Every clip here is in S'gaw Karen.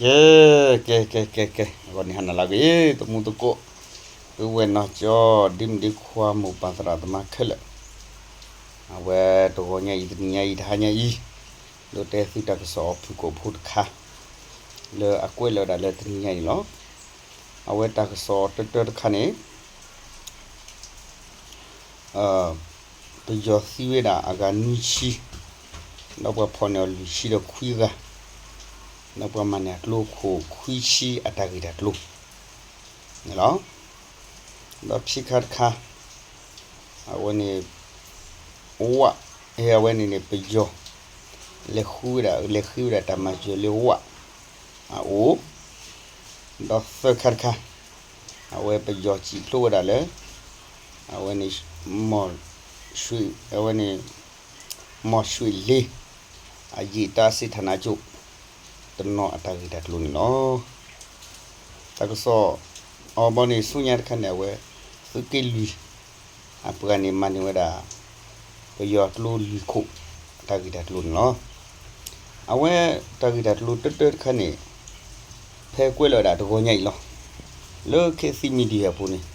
ကဲ, ကဲ, ကဲ, ကဲ, ကဲ, အဂီၢ်န့ၣ် ဟါနၤလၢအဂ့ၤ သမူသကိး, ပုၢ်ဝဲၢ်နီၢ်ကၠီ, ဒ့မုၣ်ဒ့ခွါ မိၢ်ပၢ်သရၣ်သမါခဲလၢာ်, အဝဲတဂီၤညါအံၤ တနံၤညါအံၤ တဟါညါအံၤ, ဒိးတဲသုတၢ်ကစီၣ်ဖုၣ်ကိာ်ဖိတခါ, လၢအကွဲးလီၤဝဲဒၣ်လၢတနံၤညါအံၤန့ၣ်လီၤ. အဝဲတၢ်ကစီၣ်တၢတၢတခါန့ၣ် ပယီၤသံဝဲဒၣ်အဂၤနွံဆံ, ဒီးပှၤဖီၣ်န့ၢ်အီၤလွံၢ်ဆံဒီးခွံဂၤ, ဒီးပှၤမၤန့ၢ်အကျိခိၣ်ခွံဆံအတၢ်ဂ့ၢ်တၢ်ကျိၤန့ၣ်လီၤ. ဒီးခံခါတခါ, အဝဲန့ၣ်, ဝ, အဝဲန့ၣ်န့ၣ် ပယီၤ လဲၤဃုဝဲဒၣ် လဲၤဃ့ဝဲဒၣ်တၢ်မၤစၢၤလၢဝ အအိၣ်, ဒီးသၢခါတခါ, အဝဲပယီၤစံၣ်ဖျိဝဲဒၣ်လၢ အဝဲန့ၣ် အဝဲန့ၣ် မီၢ်ရွှ့ၣ်လ့ အယံာ်တၢ်စ့ၣ်ထၣ်နါကၠိၣ် တနီၤအတၢ်ဂ့ၢ်တၢ်ကျိၤန့ၣ်လီၤ. တၢ်ကစီၣ်အီၤဘီန့ၣ် ဆူညါတခါန့ၣ် အဝဲ သုးက့လွံၢ် အပှၤန့ၣ်မၤန့ၢ်ဝဲဒၣ် ပယီၤကျိလွံၢ်ခိၣ် အတၢ်ဂ့ၢ်တၢ်ကျိၤန့ၣ်လီၤ. အဝဲတၢ်ဂ့ၢ်တၢ်ကျိၤတၢတၢတခါန့ၣ် ဖဲကွဲးလီၤဝဲဒၣ်တဂီၤညါအံၤလီၤ. လၢ Khit Thit Media အပူၤန့ၣ်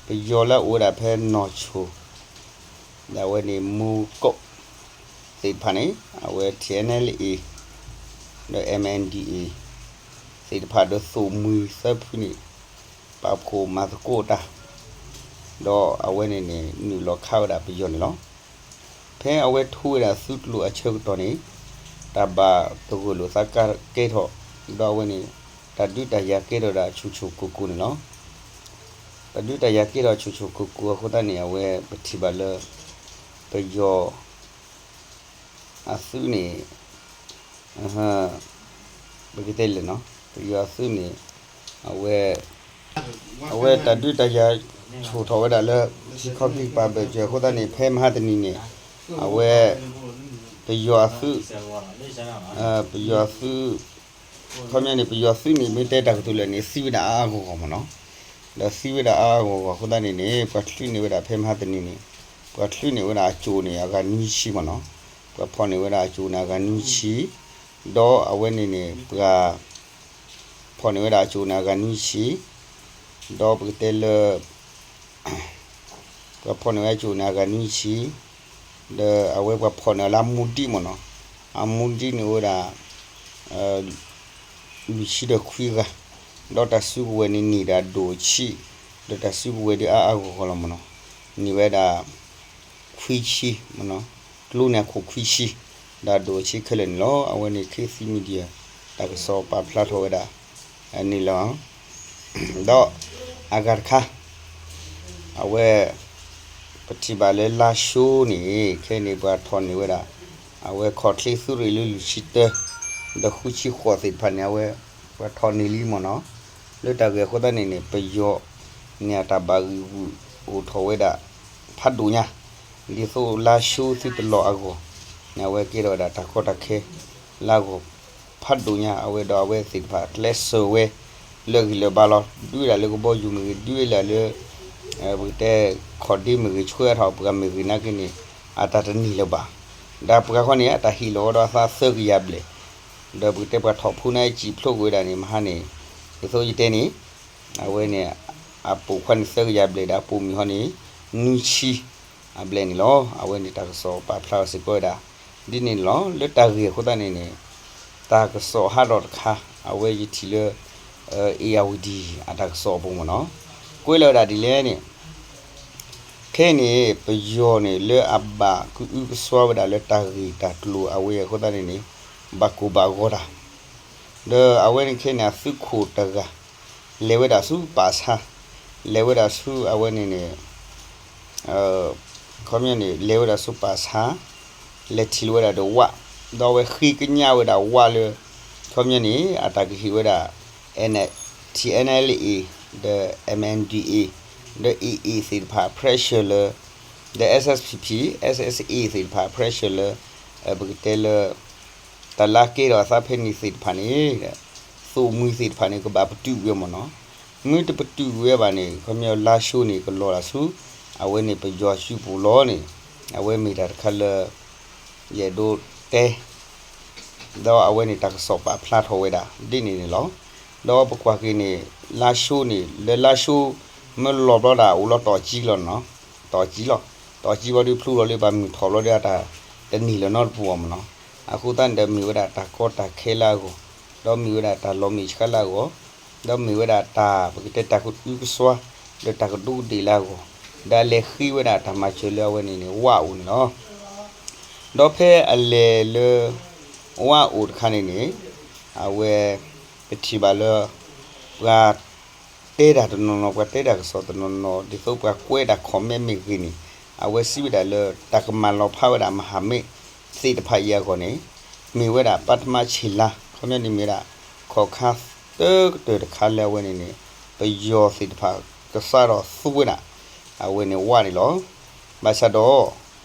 ပယီၤလၢအအိၣ်ဝဲဒၣ်ဖဲနီၢ်ဆိၣ် ဒီးအဝဲန့ၣ်မူကီၢ် သ့ၣ်တဖၣ်န့ၣ် အဝဲ ထံၣ်အဲၣ်နဲလ်အ့ ဒီး မၣ်အၣ်အၣ်ဒီအ့ သ့ၣ်တဖၣ်ဒီးသိၣ်မှံၤသၢဖုန့ၣ် ပာ်ဖှိၣ်မၤသကိးတၢ် ဒီးအဝဲန့ၣ်န့ၣ် နုာ်လီၤခးဝဲဒၣ်ပယီၤန့ၣ်လီၤ. ဖဲအဝဲထိဝဲဒၣ်သုးကျိၤအဆၢကတီၢ်န့ၣ် တၢ်ဘၣ်သဂၢၢ်လိာ်သးကါကဲထီၣ် ဒီးအဝဲန့ၣ် တၢ်ဒုးတၢ်ယၤကဲထီၣ်ဒၣ်ဆူၣ်ဆူၣ်ကိၢ်ကိၢ်န့ၣ်လီၤ. တၢ်ဒုးတၢ်ယၤကဲထီၣ်ဆူၣ်ဆူၣ်ကိၢ်ကိၢ်အဃိသတးန့ၣ် အဝဲပထံၣ်ဘၣ်လၢ ပယီၤ အသုးန့ၣ် ပကတဲလဲၣ်နီၤ ပယီၤအသုးန့ၣ် အဝဲ အဝဲတၢ်ဒုးတၢ်ယၤဆူၣ်ထီၣ်ဝဲဒၣ်လၢ ထံခီကံၢ်ပာ်ဘၢၣ်စၢၤအဃိသတးန့ၣ် ဖဲမဟါတနံၤန့ၣ် အဝဲ ပယီၤအသုး ပယီၤအသုး ခီပညီန့ၣ် ပယီၤသုးန့ၣ် မ့ၢ်တဲတၢ်ကတိၤလၢာ်န့ၣ် သံဝဲဒၣ်အါအါဂီၢ်ဂီၢ်မ့ၢ်နီၤ. ဒီးသံဝဲဒၣ်အါအါဂီၢ်ဂီၢ်အဃိသတးန့ၣ်န့ၣ် ပှၤချုးန့ၢ်ဝဲဒၣ်ဖဲမဟါတနံၤန့ၣ် ပှၤချုးန့ၢ်ဝဲဒၣ်အစိၣ်န့ၣ် အဂၤနွံဆံမ့ၢ်နီၤ. ပှၤဖီၣ်န့ၢ်ဝဲဒၣ်အစိၣ်န့ၣ် အဂၤနွံဆံ ဒီးအဝဲန့ၣ်န့ၣ် ပှၤ ဖီၣ်န့ၢ်ဝဲဒၣ်အစိၣ်န့ၣ် အဂၤနွံဆံ ဒီးပကတဲလၢ ပှၤဖီၣ်န့ၢ်ဝဲအစိၣ်န့ၣ် အဂၤနွံဆံ ဒီးအဝဲပှၤဖီၣ်န့ၢ်အီၤလၢအမူဒံးမ့ၢ်နီၤ. အမူဒံးန့ၣ်အိၣ်ဝဲဒၣ် လွံၢ်ဆံဒီးခွံဂၤ, ဒီးတၢ်စုကဝဲၤန့ၣ်န့ၢ်ဒၣ်ဒိၣ်ဆံး, ဒီးတၢ်စုကဝဲၤဒ်အါအါဂီၢ်ဂီၢ်လီၤမ့ၢ်နီၤ. န့ၢ်ဝဲဒၣ် ခွံဆံမ့ၢ်နီၤ, ကျိန့ၣ်အခိၣ်ခွံဆံ, ဒီးဒိၣ်ဆံးခဲလၢာ်န့ၣ်လီၤ. အဝဲန့ၣ် Khit Thit Media တၢ်ကစီၣ်ပာ်ဖျါထီၣ်ဝဲဒၣ်န့ၣ်လီၤ. ဒီးအဂၤတခါ အဝဲ ပထံၣ်ဘၣ်လၢလါၡိန့ၣ် ခဲအံၤန့ၣ် ပှၤထီၣ်န့ၢ်ဝဲဒၣ် အဝဲခီၣ်ချ့သုးရ့ၣ်လၢလွံၢ်ဆံတၢ ဒီးဃုဆံဃိးသ့ၣ်တဖၣ်န့ၣ် အဝဲ ပှၤထီၣ်န့ၢ်လံမ့ၢ်နီၤ. လၢတၢ်ဂ့ၢ်အဃိသတးန့ၣ်န့ၣ် ပယီၤန့ၣ်အတၢ်ဘၣ်ဂံၢ်ဂူာ်အိၣ်ထီၣ်ဝဲဒၣ် ဖးဒိၣ်ညါ, ဒ်သိးလါၡိသုတလီၢ်အဂီၢ်န့ၣ် အဝဲကဲထီၣ်ဝဲဒၣ်တၢ်ကီတၢ်ခဲလၢအဂီၢ် ဖးဒိၣ်ညါ အဝဲဒီးအဝဲသ့ၣ်တဖၣ်ကျဲးစၢးဝဲ လၢအဂံၢ်လၢအဘါလီၤ. ဒုးဝဲဒၣ်လၢကဘီယူၤမ့ၢ်ဂ့ၤ, ဒုးဝဲဒၣ်လၢ ပကတဲ ခီၣ်ဒ့မ့ၢ်ဂ့ၤ, ဆှၢထီၣ်ပှၤမ့ၢ်ဂ့ၤနာ်က့န့ၣ် အတၢ်တန့ၢ်လၢၤဘၣ်. ဒီးပှၤခီန့ၣ် အတၢ်ဟ့ၣ်လီၤဝဲဒီးအသးသၢကယၤဘျဲၣ်, ဒီးပကတဲပှၤထီၣ်ဖိန့ၣ် စံၣ်ဖျိးကွံာ်ဝဲဒၣ်န့ၣ် မဟါန့ၣ် ဒ်သိးယတဲန့ၣ် အဝဲန့ၣ် အပိာ်ခွါန့ၣ်သၢကယၤဘျဲၣ်ဒီး အပိာ်မုၣ်ဟီန့ၣ် နွံဆံအဘျဲၣ်န့ၣ်လီၤ. အဝဲန့ၣ်တၢ်ကစီၣ်ပာ်ဖျါစ့ၢ်ကီးဝဲဒၣ် ဒ်န့ၣ်န့ၣ်လီၤ. လၢတၢ်ဂ့ၢ်အဃိသတးန့ၣ်န့ၣ် တၢ်ကစီၣ်ဟးထီၣ်တခါ အဝဲယထံၣ်လၢ အ့ၣ်ယၣ်ဝတံၣ် အတၢ်ကစီၣ်အပူၤမ့ၢ်နီၤ, ကွဲးလီၤဝဲဒၣ်ဒ်လဲၣ်န့ၣ် ခဲအံၤန့ၣ် ပယီၤန့ၣ် လၢအဘၣ်ကအုကစွါဝဲဒၣ်လၢတၢ်ဂ့ၢ်တၢ်ကျိၤအဝဲအဃိသတးန့ၣ်န့ၣ် ဘၣ်ကိၢ်ဘၣ်ဂီၤတၢ် ဒီးအဝဲန့ၣ်ခဲအံၤန့ၣ် အသုးခိၣ်တဂၤ လဲၤဝဲဒၣ်ဆူပာ်ဆါ, လဲၤဝဲဒၣ်ဆူအဝဲန့ၣ်န့ၣ် ခီပညီန့ၣ် လဲၤဝဲဒၣ်ဆူပာ်ဆါ, လဲၤထံၣ်လိာ်ဝဲဒၣ်ဒီးဝ, ဒီးအဝဲဃ့ကညးဝဲဒၣ်ဝလၢ ခီပညီန့ၣ် အတၢ်ကဟ့ၣ်ဝဲဒၣ် N, TNLA ဒီး MNDAA ဒီး AA သ့ၣ်တဖၣ် pressure လၢ ဒီး SSPP, SSA သ့ၣ်တဖၣ် pressure လၢ ပကတဲလၢ တၢ်လၢကဲထီၣ်အသးဖဲန့ၣ်သ့ၣ်တဖၣ်န့ၣ် သိၣ်မှံၤသ့ၣ်တဖၣ်န့ၣ် ကဘၣ်ပတုာ်ဝဲမ့ၢ်နီၤ. မ့ၢ်တပတုာ်ဝဲဘၣ်န့ၣ် ခီပညီလါၡိန့ၣ် ကလီၤလၢဆူ အဝဲန့ၣ်ပယီၤစုပူၤလီၤန့ၣ် အဝဲမ့ၢ်တၢ်တခါလၢ ယအဲၣ်ဒိးတဲ ဒီးအဝဲန့ၣ်တၢ်ကစီၣ်ပာ်ဖျါထီၣ်ဝဲဒၣ်ဒ်န့ၣ်န့ၣ်လီၤ. ဒီးပကွၢ်က့ၤန့ၣ် လါၡိန့ၣ် လၢလါၡိမၢလီၤဘျီဒၣ်အိၣ်လီၤတီၢ်ကံလီၤနီၤ, တီၢ်ကံလီၤ, တီၢ်ကံဘျီဒုးဖျိလီၤလၢပှၤမုၢ်ထီၣ်ဘျီဒုးအတၢ်တန့ၢ်လၢၤနီတပူၤအီၤမ့ၢ်နီၤ. အဃိသတးန့ၣ်ဒီးမ့ၢ်ဝဲဒၣ်တၢ်ကီတၢ်ခဲလၢအဂီၢ်, ဒီးမ့ၢ်ဝဲဒၣ်တၢ်လီၤမ့ၢ်ဆှးလၢအဂီၢ်, ဒီးမ့ၢ်ဝဲဒၣ်တၢ်ပကတဲတၢ်ကအုကစွါ ဒီးတၢ်ကဒူးကဒ့ၣ်လၢအဂီၢ်, ဒီးအလဲၤဃ့ဝဲဒၣ်တၢ်မၤစၢၤလၢအဝဲန့ၣ်န့ၣ် ဝၣ်အိၣ်န့ၣ်လီၤ. ဒီးဖဲအလဲၤလၢ ဝၣ်အိၣ်တခါန့ၣ်န့ၣ် အဝဲ ပထံၣ်ဘၣ်လၢ ပှၤ တဲတၢ်တနီၤနီၤ ပှၤတဲတၢ်ကစီၣ်တနီၤနီၤ ဒ်သိးပှၤကွဲးတၢ် comment မ့ၢ်ဂ့ၤန့ၣ် အဝဲစံးဝဲဒၣ်လၢတၢ်ကမၤလီၤဖးဝဲဒၣ်မဟာမိတ်သ့ၣ်တဖၣ်အံၤအဂီၢ်န့ၣ် မ့ၢ်ဝဲဒၣ် ပထမခြေလှမ်း ခီပညီန့ၣ်မ့ၢ်ဝဲဒၣ် ခီၣ်ခါတကတၢၢ်တခါလၢအဝဲန့ၣ်န့ၣ် ပယီၤသ့ၣ်တဖၣ်ကစးထီၣ်သူဝဲဒၣ် အဝဲန့ၣ်ဝၣ်န့ၣ်လီၤ. ဘၣ်ဆၣ်ဒီး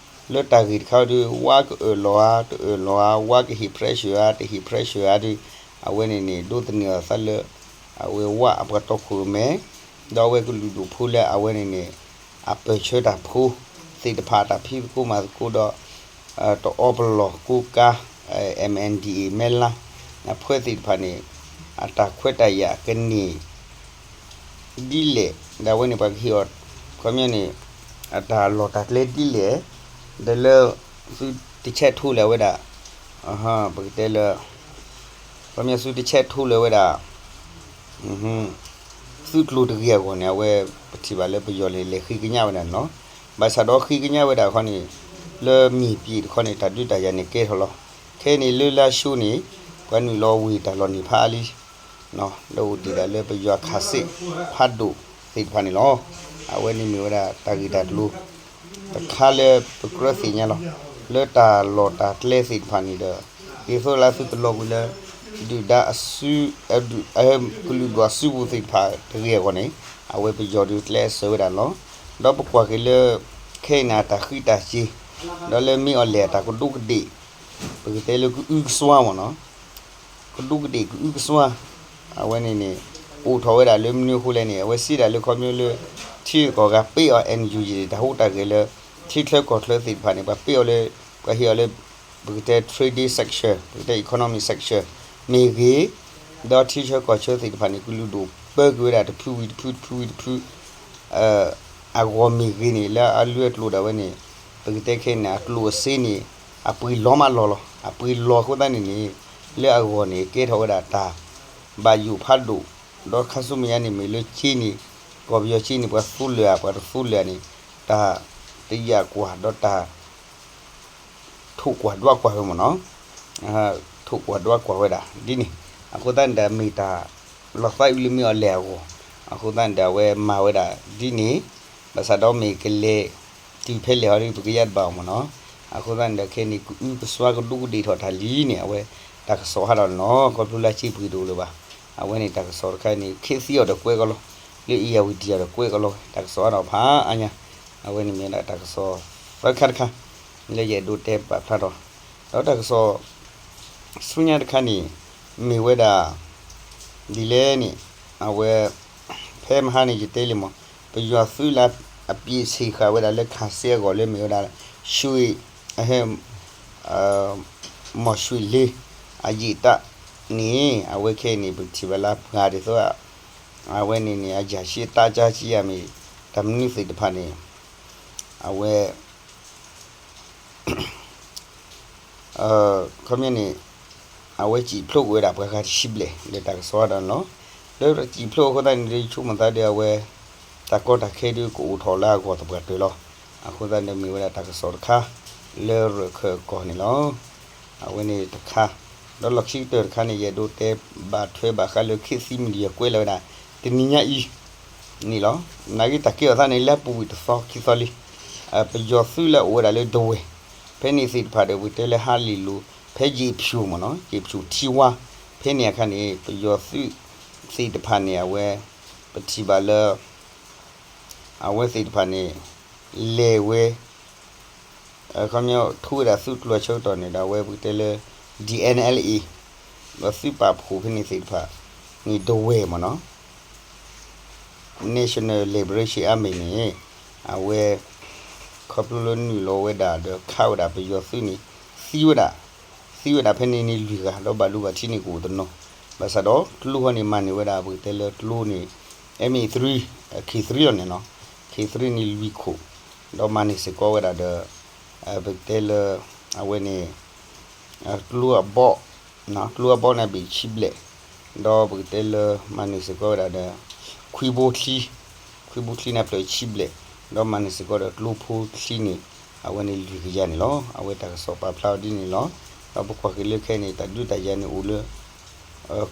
လၢတၢ်ဂ့ၢ်တခါဒီး ဝၣ်ကအၢၣ်လီၤဧါ တအၢၣ်လီၤဧါ ဝၣ်ကဟ့ၣ် pressure ဧါ တဟ့ၣ် pressure ဧါဒီး အဝဲန့ၣ်န့ၣ် ဒိးသန့ၤအီၤသးလၢ အဝဲဝၣ်အပှၤတီခိၣ်ရိၣ်မဲ ဒီးအဝဲကလုာ်ဒူၣ်ဖိလၢအဝဲန့ၣ်န့ၣ် အပၢၢ်ဆၢတၢ်ဖိသ့ၣ်တဖၣ် တၢ်ဖံးသကိးမၤသကိးဒီး တအီပလီၢ်ကိးကါ MNDAA မဲလါ အဖဲသ့ၣ်တဖၣ်န့ၣ် အတၢ်ခွဲးတၢ်ယာ်ကန့ၢ် ဒ်လဲၣ် ဒီးအဝဲန့ၣ်ပှၤကဟ့ၣ်အီၤ ခီပညီန့ၣ် အတၢ်လီၢ်တၢ်ကျဲဒ်လဲၣ် ဒီးလၢ သုတဆဲးထိလၢၤဝဲဒၣ် ပကတဲလၢ ခီပညီသုတဆဲးထိလၢၤဝဲဒၣ် သုကျိၤတဂ့ၤအဂီၢ်န့ၣ် အဝဲပထံၣ်ဘၣ်လၢပယီၤလဲၤလဲၤဃ့ကညးဝဲဒၣ်န့ၣ်လီၤ. ဘၣ်ဆၣ်ဒီးဃ့ကညးဝဲဒၣ်ခီန့ၣ် လၢမ့ၢ်ပျံၤတခီန့ၣ် တၢ်ဒုးတၢ်ယၤန့ၣ်ကဲထီၣ်လီၤ. ခဲအံၤန့ၣ်လၢလါၡိန့ၣ် ပှၤနုာ်လီၤဝ့ၢ်တၢ်လီၢ်န့ၣ်ဖးအါလံ လၢအိၣ်တ့ၢ်ဒၣ်လၢပယီၤခးစ့ၣ်ဖးဒိၣ်သ့ၣ်တဖၣ်န့ၣ်လီၤ. အဝဲန့ၣ်မ့ၢ်ဝဲဒၣ်တၢ်ဂ့ၢ်တၢ်ကျိၤ တခါလၢပကြၢးသ့ၣ်ညါလီၤ. လၢတၢ်လီၢ်တၢ်ကျဲသ့ၣ်တဖၣ်န့ၣ်ဒီး ဒ်သိးလၢသုတလီၤကွံာ်လၢ ဒုၣ်ဒါအစု ကလုာ်ဒူၣ်အစုပူၤသ့ၣ်တဖၣ်တဂ့ၤအဂီၢ်န့ၣ် အဝဲပယီၤဒုးကျဲးစၢးဝဲဒၣ်လီၤ. ဒီးပကွၢ်က့ၤလၢ ခဲအံၤန့ၣ်အတၢ်ဃံးတၢ်စ့ၤ ဒီးလၢမ့ၢ်အီၤလဲၣ်အတၢ်ကဒူးကဒ့ၣ် ပကတဲလၢကအုကစွါမ့ၢ်နီၤ ကဒူးကဒ့ၣ်ကအုကစွါ အဝဲန့ၣ်န့ၣ် အိၣ်ထီၣ်ဝဲဒၣ်လၢမနုၤအဃိလဲၣ်န့ၣ် အဝဲစံးဒၣ်လၢခီပညီလၢ ထံဂုၤကီၢ်ဂၤပ့းအီၤ NUG န့ၣ် တၢ်ဟူးတၢ်ဂဲၤလၢ ထံချၢကီၢ်ချၢသ့ၣ်တဖၣ်န့ၣ် ပှၤပ့းအီၤလၢ ပှၤဟ့ၣ်အီၤလၢ ပကတဲ trading section ပကတဲ economic section မ့ၢ်ဂ့ၤ ဒီးထံဆၢကီၢ်ဆၢသ့ၣ်တဖၣ်န့ၣ် ကလုာ်ဒူၣ်ပၢက့ၤဝဲဒၣ်တဖုဝံၤတဖု တဖုဝံၤတဖု အဂီၢ်မ့ၢ်ဂ့ၤန့ၣ် လၢအလုၢ်အကျိၤဒၣ်ဝဲန့ၣ် ပကတဲခဲန့ၣ် အကျိၣ်အစ့န့ၣ် အပှ့ၤလီၤမးလီၤလီၤ. အပှ့ၤလီၤအဃိသတးန့ၣ်န့ၣ် လၢအဂီၢ်န့ၣ် ကဲထီၣ်ဝဲဒၣ်တၢ်ဘၣ်ယိၣ်ဖးဒိၣ် ဒီးခါဆူမဲာ်ညါန့ၣ် မ့ၢ်လၢက့န့ၣ် ကီၢ်ပယီၤက့န့ၣ် ပှၤသူလၢာ်ဧါ ပှၤတသူလၢာ်ဧါန့ၣ် တၢ်တယာ်ကွၢ်ဒီးတၢ် ထိၣ်ကွၢ်ဒွးကွၢ်ဝဲမ့ၢ်နီၤ ထိၣ်ကွၢ်ဒွးကွၢ်ဝဲဒၣ်ဒ်န့ၣ် အဃိသတးန့ၣ်ဒီးမ့ၢ်တၢ်လီၤသးအုးလၢမ့ၢ်အီၤလဲၣ်အဂီၢ် အဃိသတးန့ၣ်ဒီးအဝဲမၤဝဲဒၣ်ဒ်န့ၣ် ဘၣ်ဆၣ်ဒီးမ့ၢ်ကလဲၤတုၤဖဲလဲၣ်ဟီဒီး ပကယါတဘၣ်အီၤမ့ၢ်နီၤ အဃိသတးန့ၣ်ဒီးခဲအံၤန့ၣ် ကအုကစွါကဒူးကဒ့ၣ်ထီၣ်တၢ်လံန့ၣ် အဝဲတၢ်ကစီၣ်ဟးထီၣ်န့ၣ်လီၤ ခီဖျိလၢအစ့ပှ့ၤတအိၣ်လၢၤဘၣ် အဝဲန့ၣ်တၢ်ကစီၣ်တခါန့ၣ် ခ့သံအီၤဒီးကွဲကီလီၤ လၢအံၤယဝံၤတံၢ်အီၤဒီးကွဲကီလီၤ တၢ်ကစီၣ်ဟးထီၣ်ဖးအါညါ အဝဲန့ၣ်မ့ၢ်ဒၣ်တၢ်ကစီၣ်သၢခါတခါ လၢယအဲၣ်ဒိးတဲပာ်ဖျါထီၣ် ဒီးတၢ်ကစီၣ် ဆူညါတခါန့ၣ် မ့ၢ်ဝဲဒၣ် ဒ်လဲၣ်န့ၣ် အဝဲ ဖဲမဟါန့ၣ်ယတဲလံမး ပယီၤသုးလၢအပျံၤဆံးဃာ်ဝဲဒၣ်လၢ ခးစ့အဂီၢ်လၢမ့ၢ်ဝဲဒၣ် ရွှေ အဟဲ မော်ရွှေလေး အယံာ်တၢ်န့ၣ် အဝဲခဲအံၤန့ၣ် ပထံၣ်ဘၣ်လၢပှၤဒ်သိး အဝဲန့ၣ်န့ၣ် အယၤရှံအတၢ်ကၢကံယၤမ့ၢ် တၢ်မနုၤသ့ၣ်တဖၣ်န့ၣ် အဝဲ ခီပညီန့ၣ် အဝဲစံၣ်ဖျိးကွံာ်ဝဲဒၣ်ပှၤဂၤတဆံဘျဲၣ် လၢတၢ်ကစီၣ်အဒၣ်န့ၣ်လီၤ. လၢတၢ်စံၣ်ဖျိးအဃိသတးန့ၣ် ဒ်ဆိကမိၣ်သးဒီးအဝဲ တၢ်ကီတၢ်ခဲဒုးကအိၣ်ထီၣ်လၢအဂီၢ်သပှၢ်တၢၢ်လီၤ. အဃိသတးန့ၣ်မ့ၢ်ဝဲဒၣ်တၢ်ကစီၣ်တခါ လၢရၢၢ်ခၢၣ်အကီၢ်န့ၣ်လီၤ. အဝဲန့ၣ်တခါ ဒီးလီၢ်ခံကတၢၢ်တခါန့ၣ် ယအဲၣ်ဒိးတဲဘၣ်ထွဲဘၣ်ဃးလၢ ခေတ်သစ်မီဒီယာ ကွဲးလီၤဝဲဒၣ် တနံၤညါအံၤ န့ၣ်လီၤ. နာ်က့တၢ်ကဲထီၣ်သးန့ၣ် လၢအပူၤကွံာ်တသီခံသီလံ. ပယီၤသုးလၢအအိၣ်ဝဲဒၣ်လၢဒဝဲၢ် ဖဲန့ၣ်သ့ၣ်တဖၣ်ဒီး ပကတဲလၢဟးလ့ၣ်လိၤ ဖဲယ့ၣ်ဖၠူၣ်မ့ၢ်နီၤ ယ့ၣ်ဖၠူၣ်ထံဝါ ဖဲန့ၣ်အခါန့ၣ် ပယီၤသုးသ့ၣ်တဖၣ်န့ၣ် အဝဲ ပထံၣ်ဘၣ်လၢ အဝဲသ့ၣ်တဖၣ်န့ၣ် လဲၤဝဲ ခီပညီ ထူဝဲဒၣ်သုးကျိၤအဆၢကတီၢ်န့ၣ်ဒီး အဝဲပကတဲလၢ D N L A ဒီးသုးပာ်ဖှိၣ်ဖဲန့ၣ်သ့ၣ်တဖၣ်န့ၣ် ဒဝဲၢ်မ့ၢ်နီၤ National Liberation Army န့ၣ် အဝဲ ခီဖျိလၢနုာ်လီၤဝဲဒၣ်ဒီးခးဝဲဒၣ်ပယီၤသုးန့ၣ် သံဝဲဒၣ် သံဝဲဒၣ်ဖဲန့ၣ်န့ၣ်လွံၢ်ဂၤ ဒီးဘၣ်ဒိဘၣ်ထံးန့ၣ်ကအိၣ်တနီၤ, ဘၣ်ဆၣ်ဒီးကျိဟီန့ၣ်မၤန့ၢ်ဝဲဒၣ်ပကတဲလၢကျိန့ၣ် M A three, K three အီၤန့ၣ်နီၤ, K three န့ၣ်လွံၢ်ခိၣ်, ဒီးမၤန့ၢ်စ့ၢ်ကီးဝဲဒၣ်ဒီး ပကတဲလၢ အဝဲန့ၣ် ကျိအဘီၣ်, ကျိအဘီၣ်န့ၣ်ဘ့ၣ်ခံဘျဲၣ်, ဒီးပကတဲလၢမၤန့ၢ်စ့ၢ်ကီးဝဲဒၣ်ဒီး ခွံဘိချံ, ခွံဘိချံန့ၣ်ဖျၢၣ်ခံဘျဲၣ်, ဒီးမၤန့ၢ်စ့ၢ်ကီးဒီးကျိဖိချံန့ၣ် အဝဲန့ၣ်လွံၢ်ကယၤန့ၣ်လီၤ. အဝဲတၢ်ကစီၣ်ပာ်ဖျါအီၤဒ်န့ၣ်လီၤ. ဒီးပကွၢ်က့ၤလၢခဲအံၤန့ၣ် တၢ်ဒုးတၢ်ယၤန့ၣ်အိၣ်လၢ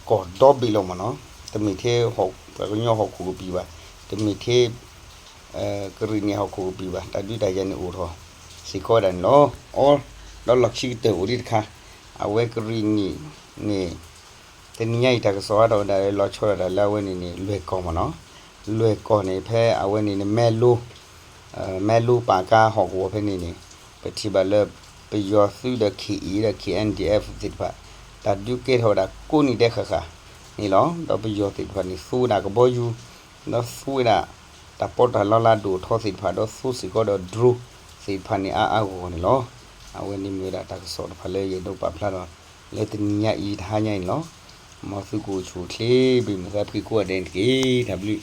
ကီၢ်ဒီဘ့ၣ်လီၤမ့ၢ်နီၤ, တမ့ၢ်ထဲပှၤကညီဟီၣ်ခိၣ်ကပံာ်ဘၣ်, တမ့ၢ်ထဲ ကရံၣ်နံၣ်ဟီၣ်ခိၣ်ကပံာ်ဘၣ်, တၢ်ဒုးတၢ်ယၤန့ၣ်အိၣ်ထီၣ်စ့ၢ်ကီးဝဲဒၣ်န့ၣ်လီၤ. အီ, ဒီးလီၢ်ခံကတၢၢ်အိၣ်ဒံးတခါ, အဝဲကရံၣ်နံၣ်န့ၣ် တနံၤညါအံၤတၢ်ကစီၣ်အါထီၣ်ဝဲဒၣ်လၢ လီၤဆီဒၣ်တၢ်လၢအဝဲန့ၣ်န့ၣ် လွဲၢ်ကီၢ်မ့ၢ်နီၤ, လွဲၢ်ကီၢ်န့ၣ် ဖဲအဝဲန့ၣ်န့ၣ် မဲလိ မဲလိပာ်ကါဟီၣ်ကဝီၤဖဲန့ၣ်န့ၣ် ပထံၣ်ဘၣ်လၢ ပယီၤသုးဒီး K A ဒီး K N D F သ့ၣ်တဖၣ် တၢ်ဒုးကဲထီၣ်ဝဲဒၣ်ကိးနံၤဒဲးဃၣ်ဃၣ်န့ၣ်လီၤ. ဒီးပယီၤသ့ၣ်တဖၣ်န့ၣ် သူဝဲဒၣ်ကဘီယူၤ ဒီးသူဝဲဒၣ် တၢ်ပီးတၢ်လီလါဒိၣ်ထီသ့ၣ်တဖၣ် ဒီးသူစ့ၢ်ကီးဒီး drone သ့ၣ်တဖၣ်န့ၣ် အါအါဂီၢ်ဂီၢ်န့ၣ်လီၤ. အဝဲန့ၣ်မ့ၢ်ဝဲဒၣ်တၢ်ကစီၣ်တဖၣ်လၢယအဲၣ်ဒိးပာ်ဖျါထီၣ် လၢတနံၤညါအံၤတဟါညါအံၤန့ၣ်လီၤ. မ်သုကအိၣ်ဆူၣ်အိၣ်ချ့ ဘၣ်မုာ်သးဖှံကိးဂၤဒဲးန့ၣ်တက့ၢ်. တၢ်ဘျုး